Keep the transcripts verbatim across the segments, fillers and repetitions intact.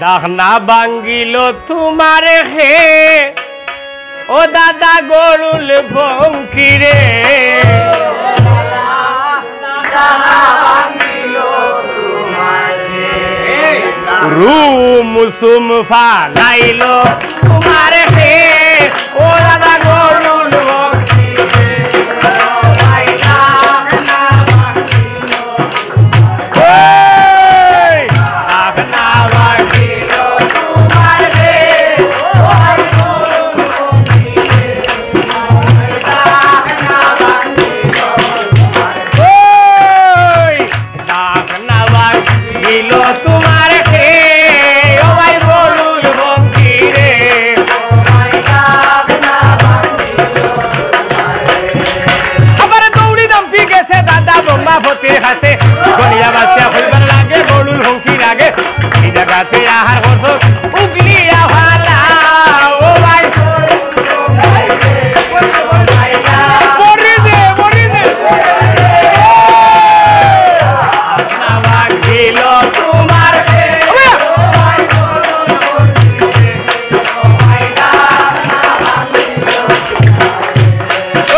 ডাকনা ভাঙ্গিল তোমার কে, ও দাদা গরুল ফকিরে। রুম সুম ফালাইল তোমার কে, ও দাদা গরুল ফকিরে। এই! এই! ডাকনা ভাঙ্গিল তোমার কে, ও ভাই গরুল ফকিরে। আবার দৌড়ি দাম্পি গেছে দাদা ব্রহ্মাপতির কাছে, গনিয়া বাসিয়া কইবার লাগে গরুল ফকির আগে। এই জাগাতে আহার করছো উগলিয়া ফালা, ও ভাই। মরি দে, মরি দে।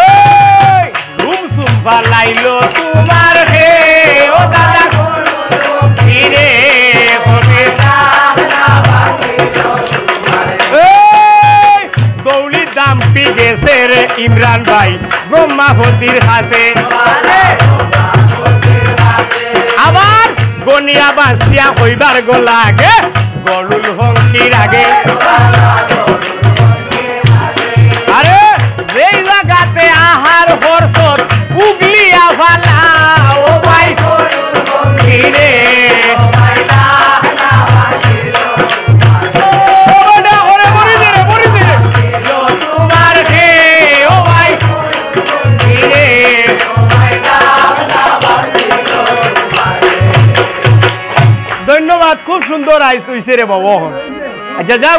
এই! রুম সুম ফালাইল তোমার কে, ও দাদা গরুল ফকিরে। এই! দৌড়ি দাম্পি গেছে রে ইমরান ভাই ব্রহ্মাপতির কাছে। আবার গনিয়া বাসিয়া কইবার গো লাগে গরুল ফকির আগে। আরে, যেই জাগাতে আহার করছত উগলিয়া ফালা, ও ভাই, কিরে? ও বেটা, ওরে মরি দে রে, মরি দে রে। তোমার কে, ও ভাই, কিরে? ধন্যবাদ, খুব সুন্দর আইস অইছে রে বাবা। আচ্ছা, যাও।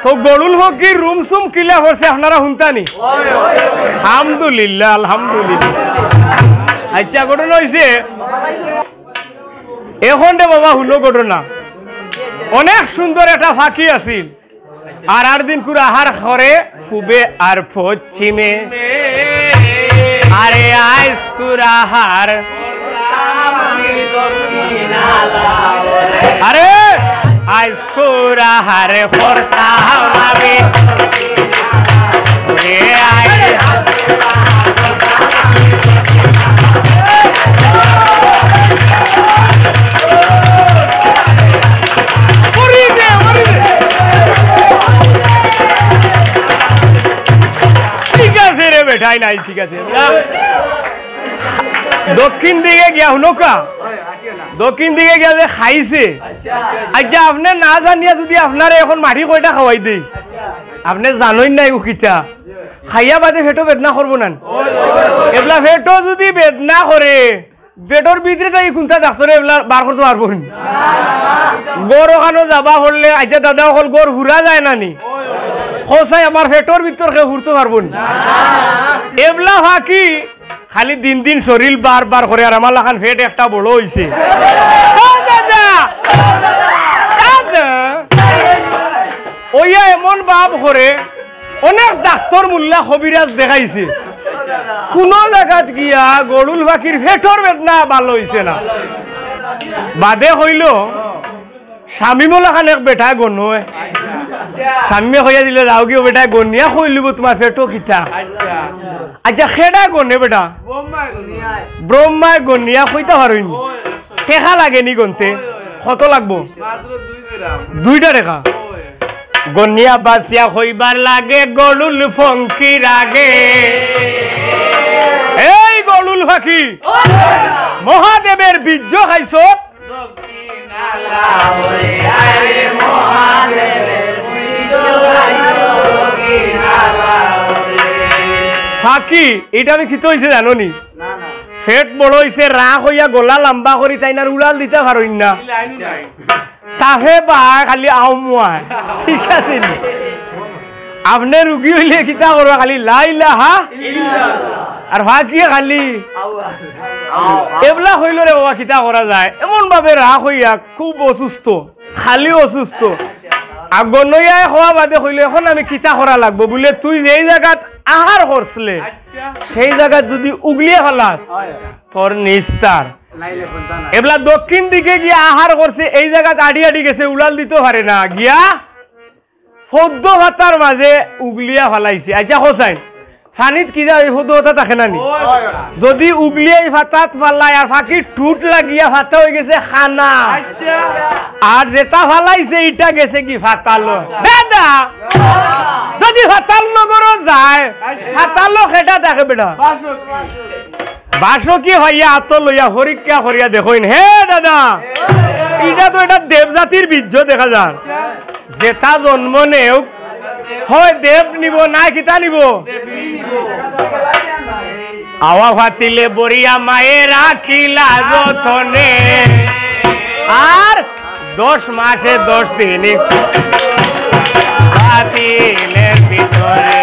তো গরুল ফকির রুমসুম কিলা করছে আপনারা হুনতা নি? আলহামদুলিল্লাহ, আলহামদুলিল্লাহ। আচ্ছা, ঘটনা অইছে, এখন রে বাবা হুনো ঘটনা। অনেক সুন্দর একটা ফাকি আছিল। আর আর দিন কুরাহার খরে ফুবে আর পশ্চিমে। আরে আইস কুরাহার। আরে আইস কুরাহারে করতাম আমি। A I. মরি দে, মরি দে। ঠিক আছে রে বেটাই নাই, ঠিক আছে। না। দক্ষিণ দিকে গিয়া হুনকা, দক্ষিণ দিকে গিয়া যে খাইছে। আচ্ছা, আপনে না জানিয়া যুদি আপনারে এখন মাটি কয়টা খাওয়াই দেই, আপনে জানইন নাই ও কিতা। খাইয়া বাদে পেটো বেদনা করবো না? এবলা পেটো যুদি বেদনা করে, পেটর ভিতরে তাই কুনটা ডাক্তরে এবলা বার করতো পারবো নি? গরু খানো যাবা পড়লে, আচ্ছা দাদা অকল গরু হুরা যায় না নি? খোসাই আমার পেটর ভিতর কেউ হুরতো পারবো নি? এবলা ফাকি খালি দিন দিন শরীর বার বার করে, আর আমার লাখান পেট একটা বড় অইছে। ও দাদা! দাদা! ওইয়া এমন ভাব করে, অনেক ডাক্তর মুল্লা কবিরাজ দেখাইছে, কুনু জাগাত গিয়া গরুল ফাকির পেটর বেদনা ভালা অইছে না। বাদে কইলো, শামিমর লাখান এক বেটায় গনয়। আচ্ছা। শামিমে কইয়া দিলে, "যাওগি ও বেটায় গনিয়া কইলিবো তুমার পেটো কিতা।" আচ্ছা। আচ্ছা, কেডায় গনে বেটা? ব্রহ্মায় গনে। ব্রহ্মায় গনিয়া কইতা পারইন। ওই, ওই, টেকা লাগে নি গনতে? ওই, ওই, ওই। কত লাগবো? মাত্র দুই গ্রাম। দুইটা টেকা? ওই। গনিয়া বাছিয়া কইবার লাগে গরুল ফকির আগে। এই গরুল ফাকি, মহাদেবের বীর্য খাইছত। ফাকি, ইটা আমি কিতা অইছে জানো নি? না, না। পেট বড় অইছে, রাগ অইয়া গলা লাম্বা করি তাইন আর উড়াল দিতা পারইন না। এই লাইনও নাই। তাহে বা খালি আও মুয়ায়। ঠিক আছে নি? আপনে রুগী অইলে কিতা করবা? খালি লা ইলাহা ইল্লাল্লাহ। আর ফাকিয়ে খালি আও, আও। এবলা কইলো রে বাবা, কিতা করা যায়? এমন ভাবে রাগ অইয়া খুব অসুস্থ। খালি অসুস্থ। আগর নইয়া খোয়া বাদে কইলো, "এখন আমি কিতা করা লাগবো?" বুলে, "তুই যেই জাগাত আহার করছলে, সেই জাগাত যুদি উগলিয়া ফালাস, তোর নিস্তার।" এবলা দক্ষিণ দিকে গিয়া আহার করছে, এই জাগাত আড়ি আড়ি গেছে, উড়াল দিতো পারে না, গিয়া পদ্ম পাতার মাঝে উগলিয়া ফালাইছে। আচ্ছা, হোসাইন, পানিত কি যায়, ওই পদ্ম পাতা থাকে না নি? যুদি উগলিয়া ই পাতাত ফালায় আর পাখির ঠুট লাগিয়া পাতা অইগেছে কানা, আর যেটা ফালাইছে ইটা গেছে কি পাতালো? দাদা, যুদি পাতাল নগরো যায়, পাতালো কেটা থাকে বেটা? বাসকি ভাইয়া আতো লইয়া পরীক্ষা করিয়া দেখইন। হে দাদা, ইটা তো একটা দেবজাতির বীর্য দেখা যার। যেটা জন্ম নেউক, হয় দেব নিব, না কিতা নিব? আওয়া ফাতিলে বরিয়া মায়ে রাখিলা যতনে। আর দশ মাসে দশ দিন ফাতিলের ভিতরে।